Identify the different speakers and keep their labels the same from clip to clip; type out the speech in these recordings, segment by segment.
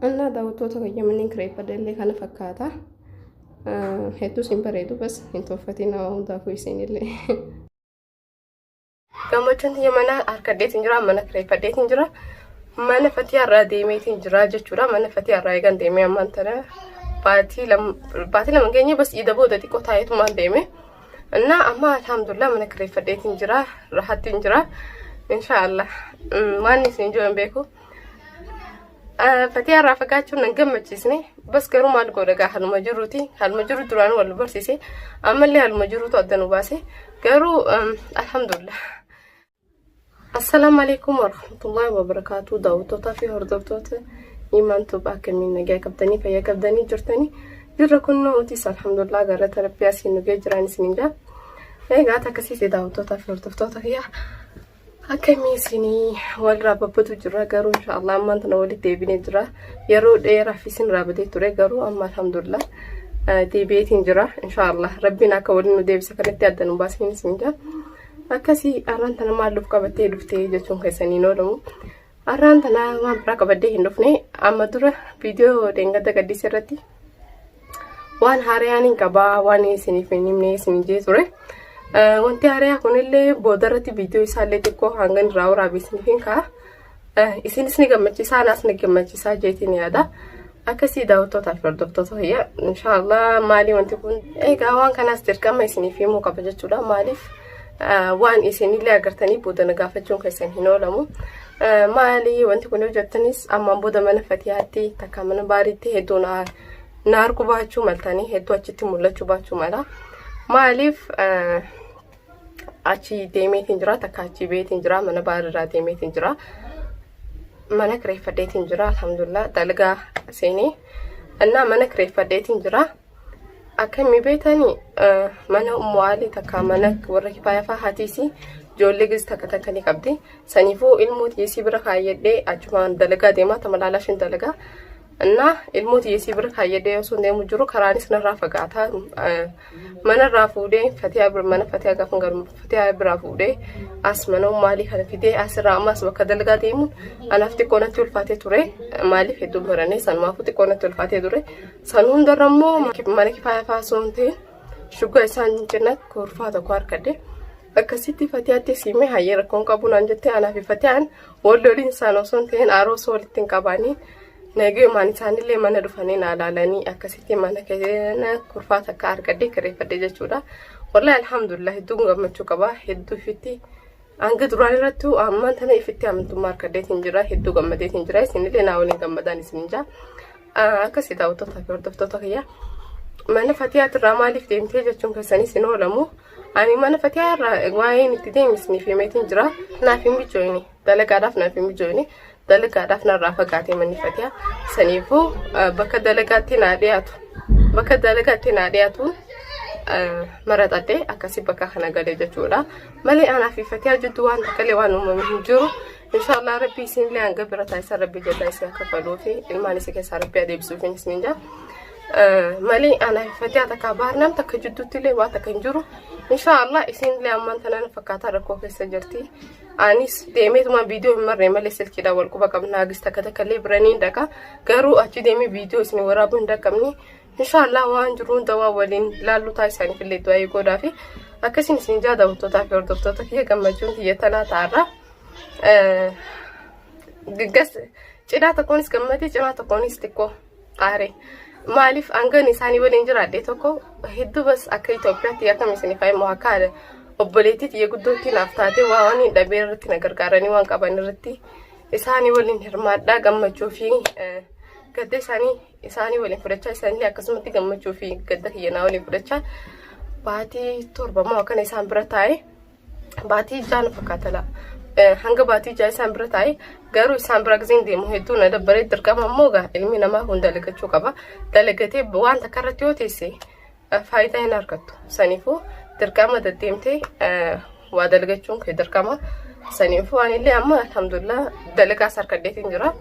Speaker 1: Annaa daawwattoota kiyya manneen kireeffadhe illee kana fakkaata. Hedduus hin bareedu bas hin tolfatiin nama hundaafuu isinillee. Gammachuun tiyya mana harkadheetiin jira, mana kireeffadheetiin jira. Mana Fatiyaa irraa deemeetiin jira jechuudha. Mana Fatiyaa irraa eegan deemee ammaan tana baatii 2 geenye bas iida booda xiqqoo taa'eetumaan deeme. Innaa amma alhamdulillah mana kireeffadheetiin jira, rahattiin jira. Inshaallah waan isin jiru hin beeku. Fatiyaa irraa fagaachuun nan gammachiisne. Bas garuu maal godha gaa haluma jiruuti. Haluma jiru duraan wal barsiise. Ammallee haluma jiruutu adda nu baase. Garuu alhamdulillah. Assalaamu alaikum warahmatullahi wabarakaatu. Daawwattootaa fi hordoftoota Imaan Tube akkamiin nagaa qabdanii fayyaa qabdanii jirtanii jirra kunnoo utis alhamdulillah galata rabbii asiin nugee jiraan isiniin jaa. Egaa akkasiiti daawwattootaa fi hordoftoota kiyyaa. Akkamii isinii walirraa babbatu jira garuu inshaallah ammaan tana walitti deebinee jira. Yeroo dheeraaf isin irraa badee ture garuu amma alhamdulillah deebi'eetiin jira inshaallah rabbiin akka waliin nu deebise kanatti adda nu baasin isin jaa. Akkasii arraan tana maal nuuf qabattee dhuftee jechuun keessanii hin oolamu. Arraan tana waan biraa qabadhee hin dhufne amma dura viidiyoo deengadda gaddise irratti waan haarayaan hin qabaa waan isiniif hin himne isin jee ture. Wanti haarayaa kunillee boodarratti viidiyoo isaallee xiqqoo hangan irraa waraabee isiniif hin ka'a. Isinis ni gammachiisaa anaas ni gammachiisaa jeetiin yaada. Akkasii daawwattootaa fi hordoftoota kiyya inshaallah maali wanti kun egaa waan kanaas dirqama isiniif himuu qaba jechuudha. Maaliif waan isinillee agartanii booda na gaafachuun keessan hin oolamu. Maali wanti kun hojjettanis ammaan booda mana Fatiyaatti takka mana baariitti hedduu na arguu baachuu maltanii hedduu achitti mul'achuu baachuu mala. Maaliif achi deemeetiin jira takka achi beetiin jira mana baarirraa deemeetiin jira. Mana kireeffadheetiin jira alhamdulillah dalagaa seenee. Innaa mana kireeffadheetiin jira. Akkamii beetanii mana Ummu Alii takka mana warra kifaaya fa'aa haatiisi ijoollee gis takka takka ni qabdi. Saniifuu ilmoo tiyyisii bira kaayyadhee achumaan dalagaa deemaa tamalaalaa ishiin dalagaa. Innaa ilmoo tiyyisii bira kaayyadhee osoo deemu jiru karaanis narraa fagaataa manarraa fuudhee Fatiyaa bira mana Fatiyaa gaafa galu Fatiyaa biraa fuudhee as mana Ummu Alii kana fidee asirraa ammas bakka dalagaa deemuun anaaf xiqqoo natti ulfaatee ture. Maaliif hedduu barannee sanumaafuu xiqqoo natti ulfaatee ture. San hundarra immoo mana kifaaya fa'aa osoo hin ta'in shuggaa isaan cinatti kurfaa tokko harkadhe. Akkasitti Fatiyaatti siimee hayyee rakkoon qabu naan jettee anaa fi Fatiyaan wal loliin isaan osoo hin ta'in aaroo osoo walitti hin qabaanii nagayumaan isaanillee mana dhufanii naa laalanii akkasitti mana keenya kurfaa takka argadhe kireeffadhe jechuudha. Wallahi alhamdulillah hedduu gammachuu qaba hedduu ifitti hanga duraan irrattuu ammaan tana ifitti amantummaa argadheetiin jira hedduu gammadeetiin jira isinillee naa waliin gammadaan isin jaa. Akkasii daawwattoota fi hordoftoota kiyya. Mana Fatiyaatirraa maaliif deemtee jechuun keessanis hin oolamu. Ani mana Fatiyaa irraa waa'een itti deeme isiniif himeetiin jira. Naaf hin mijooyne. Dalagaadhaaf naaf hin mijooyne. Dalagaadhaaf narraa fagaatee manni Fatiyaa. Saniifuu bakka dalagaatti naa dhiyaatu. Bakka dalagaatti naa dhiyaatuun maraxadhee akkasii bakka kana galee jechuudha. Malee anaa fi Fatiyaa jidduu waan takka waan uumame hin jiru. Inshaallah rabbi isinillee hanga bira taasisan rabbi jazaa isin akka kafaluu fi ilmaan isin keessaa rabbi adeemsisuuf isin jaa. Malee anaa fi Fatiyaa takka baarnaam takka jidduutti illee waa takka hin jiru. Inshaallah isinillee ammaan tanaan fakkaataa rakkoo keessa jirti. Anis deemeetuma viidiyoo hin marree malee silkiidhaan wal quba qabna. Hagis takka takka illee bira ni dhaqa. Garuu achi deemee viidiyoo isin waraabuu hin dhaqqabne. Inshaallah waan jiru hunda waan waliin laallu ta'a isaaniif illee du'aa godhaa fi akkasiin isin jaa daawwattootaa fi hordoftoota kiyya gammachuun kiyya tanaa ta'arra. Gas cidhaa tokkoonis gammadee cinaa tokkoonis xiqqoo aare. Maaliif hangan isaanii waliin jiraadhe tokko hedduu bas akka Itoophiyaatti akkam isin faayimu akka obboleettii xiyya guddootti naaf taate waa waan hin dhabee irratti na gargaaranii waan qaban irratti isaanii waliin hirmaadhaa gammachuu fi gadda isaanii isaanii waliin fudhachaa isaanii akkasumatti gammachuu fi gadda kiyyanaa waliin fudhachaa baatii 7 moo akkana isaan bira taa'e baatii 6 na fakkaata laa. Hanga baatii 6 isaan bira taa'e garuu isaan bira giseen deemu hedduu na dabbaree dirqama immoo gaa ilmi namaa kun dalagachuu qaba. Dalagatee waan takka irratti yoo teesse faayidaa hin argattu. Saniifuu dirqama deddeemtee waa dalagachuun kee dirqama. Saniifuu anillee amma alhamdulillah dalagaas harkadheetiin jira.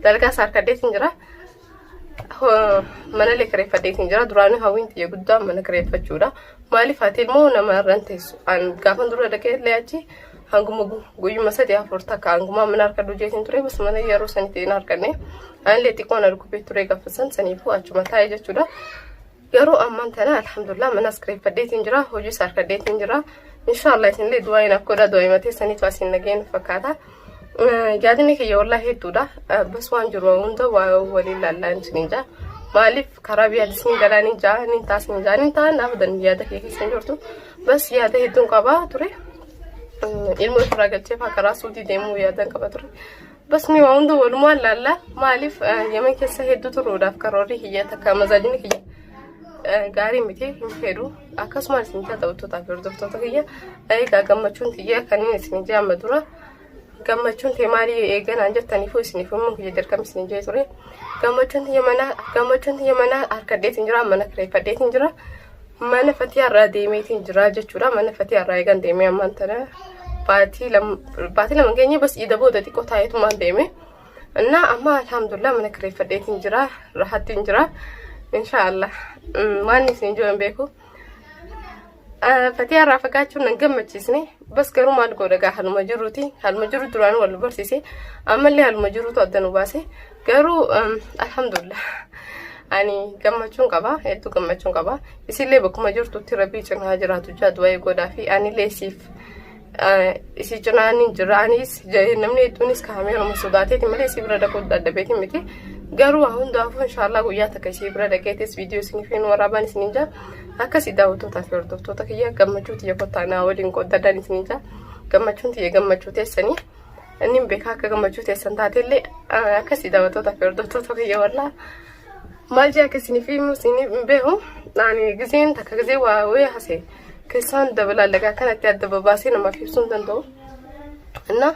Speaker 1: Dalagaas harkadheetiin jira. Mana illee kireeffadheetiin jira. Duraanuu hawwiin tiyya guddaa mana kireeffachuudha. Maaliif ati immoo nama irra hin teessu. An gaafan dura dhaqee illee achi Hanguma guyyuma sadii afur takka hanguma mana harkadhu jeetiin ture bas mana yeroo sanitti hin harkanne. Anillee xiqqoo na dhukkubee ture gaafa san saniifuu achuma taa'e jechuudha. Garuu ammaan tana alhamdulillah manas kireeffadheetiin jira, hojiis harkadheetiin jira. Inshaallah isinillee du'aa naaf godha, du'aa himatee saniitu asiin nageen fakkaata. Yaadni kiyya wallaahi hedduudha. Bas waan jiru hunda waa waliin laallaan isiniin jaa. Maaliif karaa biyyaatti isin galaa ni jaa, ni taas ni jaa, ni taa abadan yaada kiyya keessa hin jirtu. Bas yaada hedduun qabaa ture. Ilmoo ofirraa galchee faa karaa suutii deemuu yaadan qaba ture. Bas mi waa hunda walumaan laalla. Maaliif Yemen keessa hedduu turuudhaaf karoorri kiyya takka mazaajni kiyya gaarii miti hin fedhu. Akkasumas isin jaa taphattootaa fi hordoftoota kiyya egaa gammachuun tiyya kanneen isin jaa amma dura gammachuun tee maalii eeganaan jettaniifuu isiniif immoo kiyya dirqama isin jee ture. Gammachuun tiyya mana gammachuun tiyya mana harkadheetiin jira, mana kireeffadheetiin jira. Mana Fatiyaa irraa deemeetiin jira jechuudha. Mana Fatiyaa irraa eegan deemee ammaan tana baatii 2 geenye bas iida booda xiqqoo taa'eetumaan deeme. Innaa amma alhamdulillah mana kireeffadheetiin jira, rahattiin jira. Inshaallah waan isin ijoo hin beeku. Fatiyaa irraa fagaachuun nan gammachiisne bas garuu maal godha gaa haluma jiruuti haluma jiru duraan wal barsiise ammallee haluma jiruutu adda nu baase garuu alhamdulillah ani gammachuun qaba, hedduu gammachuun qaba. Isillee bakkuma jirtutti rabbii cinaa jiraatu jaa du'aa godhaa fi anillee siif isii cinaa ni jira. Anis namni hedduunis kaameeruma sodaateeti malee isii bira dhaquu dadhabeeti miti. Garuu waa hundaafuu inshaallah guyyaa takka isii bira dhaqeetis viidiyoo isiniif hin waraabaan isiniin jaa. Akkasii daawwattootaa fi hordoftoota kiyya, gammachuu tiyya kottaa naa waliin qoddadhaan isiniin jaa. Gammachuun tiyya gammachuu teessanii inni beekaa akka gammachuu teessan taatellee. Akkasii daawwattootaa fi hordoftoota kiyya, wallaa maal jee akka isiniif himu isiniif hin beeku. Ani giseen takka gisee waa wayii hase keessaan dabalaallagaa kanatti adda babaasee namaaf ibsuu hin danda'u. Inna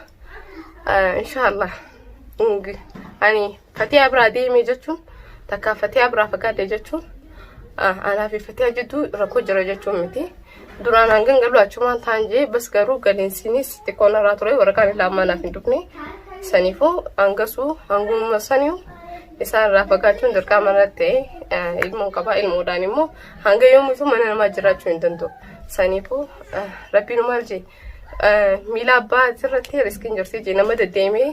Speaker 1: inshaallah ani Fatiyaa biraa deemee jechuun takka Fatiyaa biraa fagaadhe jechuun anaa fi Fatiyaa jidduu rakkoo jira jechuun miti. Duraan hangan galu achumaan ta'an jee bas garuu galeensiinis xiqqoo narraa ture, waraqaan illee ammaa naaf hin dhufne. Saniifuu hangasuu hanguma saniu isaan irraa fagaachuun dirqama irratti ta'e ilmoon qabaa, ilmoodhaan immoo hanga yoomiitu mana namaa jiraachuu hin danda'u. Saniifuu rabbiin maal jee miila abbaa asirratti riskiin jirti jee nama deddeemee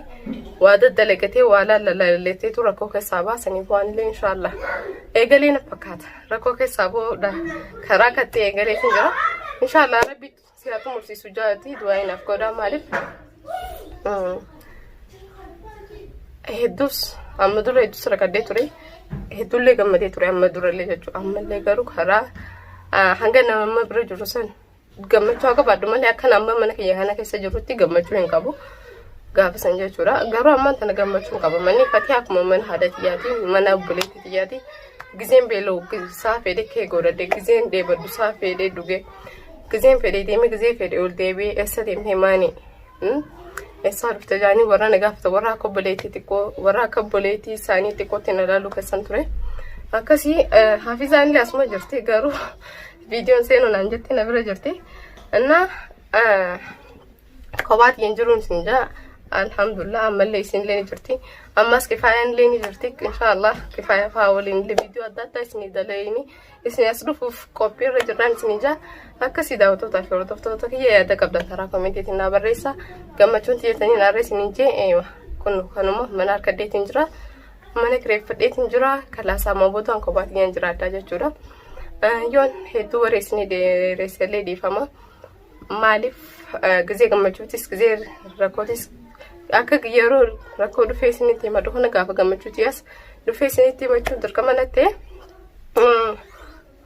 Speaker 1: waa daddalagatee waa laallalaalleteetu rakkoo keessaa baasaniif waan illee inshaallah eegalee na fakkaata rakkoo keessaa booda karaa kattee eegalee kan jira. Inshaallah rabbi si haa xumursiisu jaati du'aa inaaf godhaa. Maaliif hedduus amma dura hedduus rakkadee ture, hedduullee gammadee ture amma durallee jechuudha. Ammallee garuu karaa hanga nama amma bira jiru san gammachuu haa qabaadhu malee akka amma mana kiyya kana keessa jirutti gammachuu hin qabu gaafa san jechuudha. Garuu ammaan tana gammachuu hin qaba. Manni Fatii akkuma mana haadha xiyyaati, mana obboleettii xiyyaati. Gizeen beela'u isaa fedhe kee godhadhe, gizeen dheebadhu isaa fedhe dhuge, gizeen fedhe deeme, gizee fedhe ol deebi'ee eessa deemtee maani eessaa dhufte jaanii warra na gaafata, warra akka obboleettii xiqqoo, warra akka obboleettii isaanii xiqqootti na ilaaluu keessan ture. Akkasii hafizaan illee asuma jirti, garuu viidiyoon seenuu naan jetti na bira jirti. Innaa kophaatti hin jiruun isin jaa alhamdulillah ammallee isinillee ni jirti. Ammas kifaayaan illee ni jirti. Inshaallah kifaaya fa'aa waliin illee viidiyoo adda addaa isinii dalaini isin as dhufuuf qophiirra jirraan isinii jaa. Akkasii daawwattootaa fi hordoftoota kiyya, yaada qabdan karaa koomentiitiin naa barreessa. Gammachuun tiyyatanii naarra isinii jee kun kanuma mana harkadheetiin jira. Mana kireeffadheetiin jira. Kalaasaa ammaa boodaan kophaa kiyyaan jiraadhaa jechuudha. Yoon hedduu warra isinii dheeressellee dhiifama. Maaliif gizee gammachuutis gizee rakkootis akka yeroo rakkoo dhufee isinitti himadhu kana gaafa gammachuuti as dhufee isinitti himachuun dirqama natti.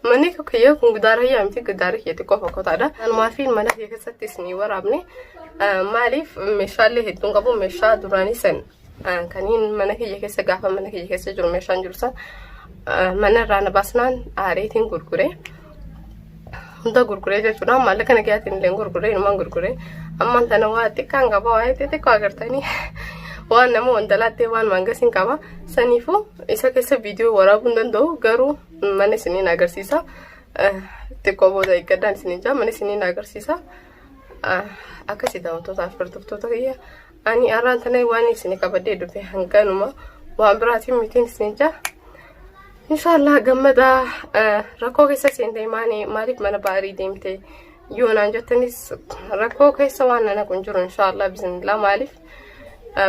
Speaker 1: Manni kiyya kun gidaara yaa miti, gidaara kiyya xiqqoo fakkaataadha. Anumaa fi mana kiyya keessatti isinii waraabne maaliif meeshaalee hedduun qabu, meeshaa duraanii san kaniin mana kiyya keessa gaafa mana kiyya keessa jiru meeshaan jiru san mana irraa na baasnaan aareetiin gurgure. Hunda gurguree jechuudha. Maallaqa nagayaatiin illee gurguree inumaan gurguree. Ammaan tana waa xiqqaan qaba, waa xixiqqoo agartanii waan nama wandalaattee waan maangasiin qaba. Saniifuu isa keessa viidiyoo waraabuu hin danda'u, garuu mana isiniin agarsiisa. Xiqqoo booda eeggadhaan isiniin jaa mana isiniin agarsiisa. Akkasii daawwattootaaf hordoftoota kiyya. Ani har'aan tana waan isin qabadhee dhufe hanganuma, waan biraatiin mitiin isin jaa. Inshaallah gammadaa rakkoo keessa seentee maaliif mana baarii deemte Yoo naan jettanis rakkoo keessa waan na naqu hin jiru inshaallah bismillah. Maaliif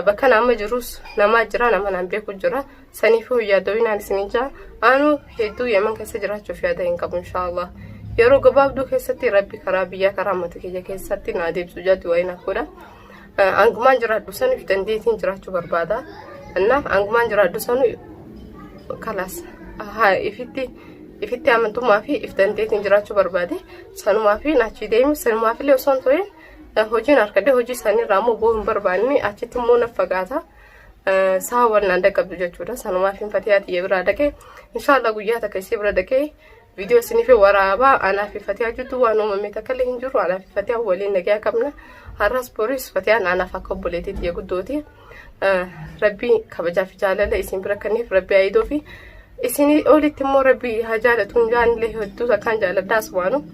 Speaker 1: bakka nama jirus namaa jira, nama naan beeku jira. Saniifuu yaaddoowinaan isin jaa anu hedduu Yemen keessa jiraachuuf yaada hin qabu inshaallah. Yeroo gabaabduu keessatti Rabbi karaa biyyaa karaa maatii kiyya keessatti naa deebisu jaatti waa'ee naaf godha. Angumaan jiraadhu saniif dandeettiin jiraachuu barbaada. Inna angumaan jiraadhu sanu kalaas ifitti ifitti amantummaa fi if dandeettiin jiraachuu barbaade. Sanumaa fi achi deemi sanumaaf illee osoo hin ta'in hojiin harkadhee hojii isaanii irraa immoo bu'uu hin barbaanne, achitti immoo na fagaata. Sa'a wal naan dhaqqabdu jechuudha. Sanumaaf hin Fatiyaa xiyya biraa dhaqee inshaallah guyyaa takka isii bira dhaqee viidiyoo isiniif waraabaa. Anaa fi Fatiyaa jidduu waan uumame takka illee hin jiru. Anaa fi Fatiyaa waliin nagaa qabna. Har'as boris Fatiyaan anaaf akka obboleettii xiyya guddooti. Rabbii kabajaa fi jaalala isin bira kenneef Rabbii ayidoo fi isinii olitti immoo Rabbii haa jaalatu hin jaanillee hedduu akkaan jaaladhaa asumaanu.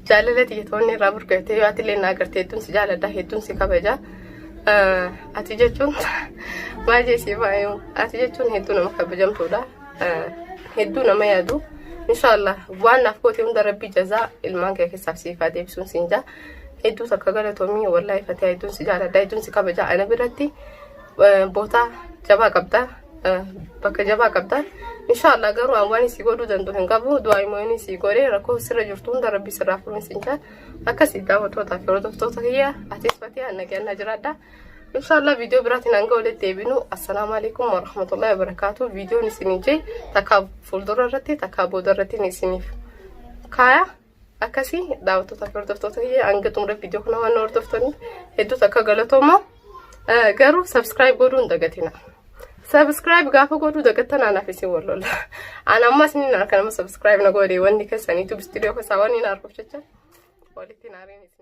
Speaker 1: Jaalala xiyya irraa burqeetee yoo ati illee na agartee hedduun si jaaladha, hedduun si kabaja. Ati jechuun maal jeesii faayu, ati jechuun hedduu nama kabajamtuudha. Hedduu nama yaadu. Inshaallah waan naaf goote hunda Rabbii jazaa ilmaan kee keessaaf siif haa deebisuun siin jaa. Hedduu takka galatoomii wallaahi Fatihaa, hedduun si jaaladha, hedduun si kabaja. Ana biratti bootaa jabaa qabda, bakka jabaa qabda. Inshaallah garuu an waan si godhuu danda'u hin qabu. Du'aa immoo si godhee rakkoo sirra jirtu hunda Rabbi sirraa furuun siin jaa. Akkasii daawwattootaa fi hordoftoota kiyya, atis Fatihaa nagaan na jiraadha. Inshaallah viidiyoo biraatiin hanga walitti deebinu, assalaamu alaikum warahmatullahi wabarakaatu. Viidiyoon isinii jee takkaa fuuldura irratti takkaa booda irratti isiniif kaaya. Akkasii daawwattoota fi hordoftoota kiyya, hanga xumura viidiyoo kana waan hordoftaniif hedduu takka galatooma. Garuu subscribe godhuu hin dagatina. Subscribe gaafa godhuu dagattan anaaf isin wal lola. Ana amma isiniin harka nama subscribe na godhe wanni keessan YouTube studio keessaa waan hin arguuf jecha walitti hin aariin isin.